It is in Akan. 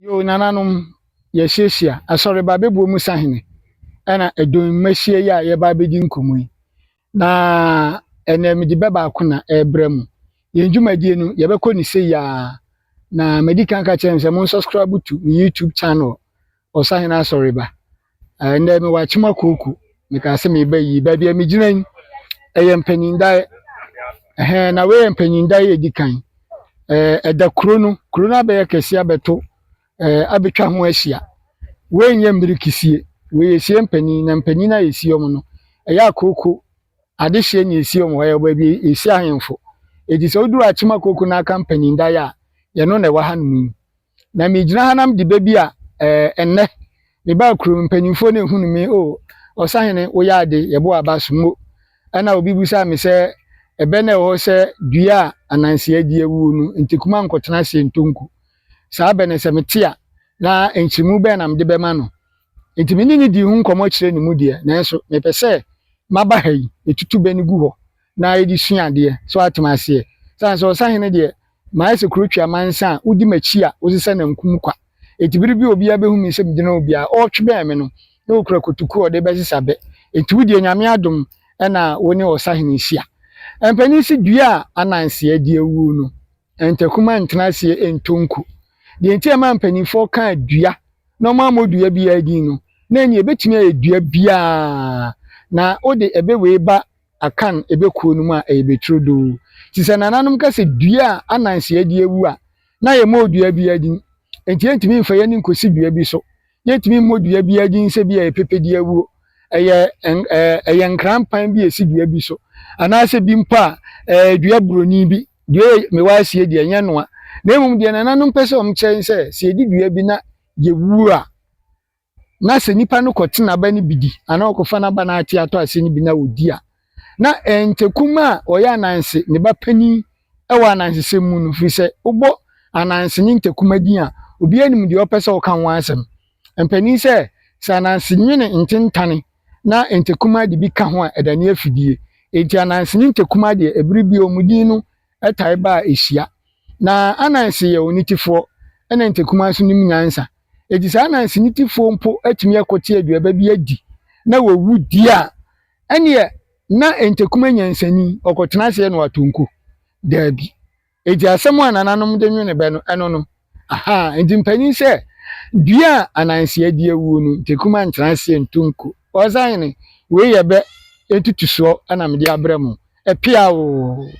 Yoo nananom, yɛahyiahyia, Asɔreba abɛbuo mu sahene, ɛna ɛdɔn mmahyia yi a yɛba abɛdi nkɔmmɔ yi. Na ɛnɛ mede bɛ baako na ɛrebrɛ mo. Yɛn dwumadie no, yɛbɛkɔ ne sei ara. Na madi kan ka kyerɛ mo sɛ mon subscribe to me YouTube channel, Ɔsahene Asɔreba. Ɛnɛ mewɔ Akyem Akooko, mekaa sɛ meba yi, baabi a megyina yi, ɛyɛ mpanyindaeɛ. Ɛhɛn, na wei yɛ mpanyindaeɛ a ɛdi kan. Ɛɛ ɛda kuro no, kuro no abɛyɛ kɛseɛ abɛto ɛɛ abɛtwa ho ahyia. Wei nyɛ mmirekisie, wei yɛsie mpanin na mpanin a yɛsie wɔn no, ɛyɛ akooko adehyeɛ na yɛsie wɔn hɔ, ɛyɛ baabi yɛsie ahemfo. Enti sɛ woduru Akyem Akooko na aka mpanin daeɛ a, yɛno na ɛwɔ hanom yi. Na megyina ha na mede bɛ bi a ɛɛ ɛnnɛ mebaa kurom mpanimfoɔ no ehunu me o ɔsahene woyɛ ade yɛbɔ aba so mo. Ɛna obi bisaa me sɛ ɛbɛ na ɛwɔ hɔ sɛ dua a ananse adi awuo no ntikuma nkɔtena aseɛ ntɔ nku. Saa bɛ no sɛ mete a na nkyeremu bɛn na mede bɛma no? Enti me ne no dii ho nkɔmmɔ kyerɛɛ ne mu deɛ, nanso mepɛ sɛ maba ha yi, yɛtutu bɛ no gu hɔ na yɛde sua adeɛ. So woate me aseɛ? Sane sɛ ɔsahene deɛ, mayɛ sɛ kuro twea mansa a wodi m'akyi a wosesa nankum kwa. Enti bere bi a obiara bɛhu me sɛ megyina hɔ biara, ɔretwe bɛn me no, na ɔkura kotokuo a ɔde bɛsesa bɛ. Enti wo deɛ, Nyame adom na wo ne ɔsahene hyia. Mpanin se dua a ananse adi awuo no, ntakuma ntena aseɛ ntɔ nku. Deɛ nti a ɛma mpanimfoɔ kaa dua na wɔammɔ dua biara din no, na ɛnneɛ ɛbɛtumi ayɛ dua biara, na wode ɛbɛ wei ba Akan ɛbɛ kuo no mu a, ɛyɛ bɛturodoo. Nti sɛ nananom ka sɛ dua a ananse adi awu a, na yɛmmɔɔ dua biara din. Enti yɛntumi mfa yɛn ani nkɔsi dua bi so. Yɛntumi mmɔ dua biara din sɛ bi a ɛyɛ pɛpɛdi awuo, ɛyɛ ɛyɛ nkrampan bi a ɛsi dua bi so, anaasɛ bi mpo a ɛyɛ dua buroni bi. Dua yi mewɔ asie deɛ ɛnyɛ noa. Na mmom deɛ nananom pɛ sɛ wɔkyerɛ ne sɛ, sɛ yɛdi dua bi na yɛwu a, na sɛ nipa no kɔte n'aba no bi di anaa ɔkɔfa n'aba no ate atɔ ase no bi na ɔdi a, na ntakum a ɔyɛ Ananse ne ba panin wɔ anansesɛm mu no, firi sɛ wobɔ Ananse ne ntakuma din a, obiara nim deɛ ɔpɛ sɛ ɔka ho asɛm. Mpanin sɛ, sɛ Ananse nwene ntentane na ntakuma de bi ka ho a, ɛdane afidie. Enti Ananse ne ntakuma deɛ, ɛberɛ bi wɔn din no tae ba a ɛhyia. Na Ananse yɛ onitefoɔ, ɛna ntakuma nso nim nyansa. Enti saa Ananse nitefoɔ mpo atumi akɔte aduaba bi adi na wɔwu di a, ɛnneɛ na ntakuma nyansani, ɔkɔtena aseɛ na watɔ nko? Daabi. Enti asɛm a nananom de nwene bɛ no, ɛno no. Aha, enti mpanin sɛ, dua a ananse adi awuo no, ntakuma ntena aseɛ nto nko. Ɔsahene, wei yɛ bɛ ntutusoɔ na mede abrɛ mo. Ɛpeaoo!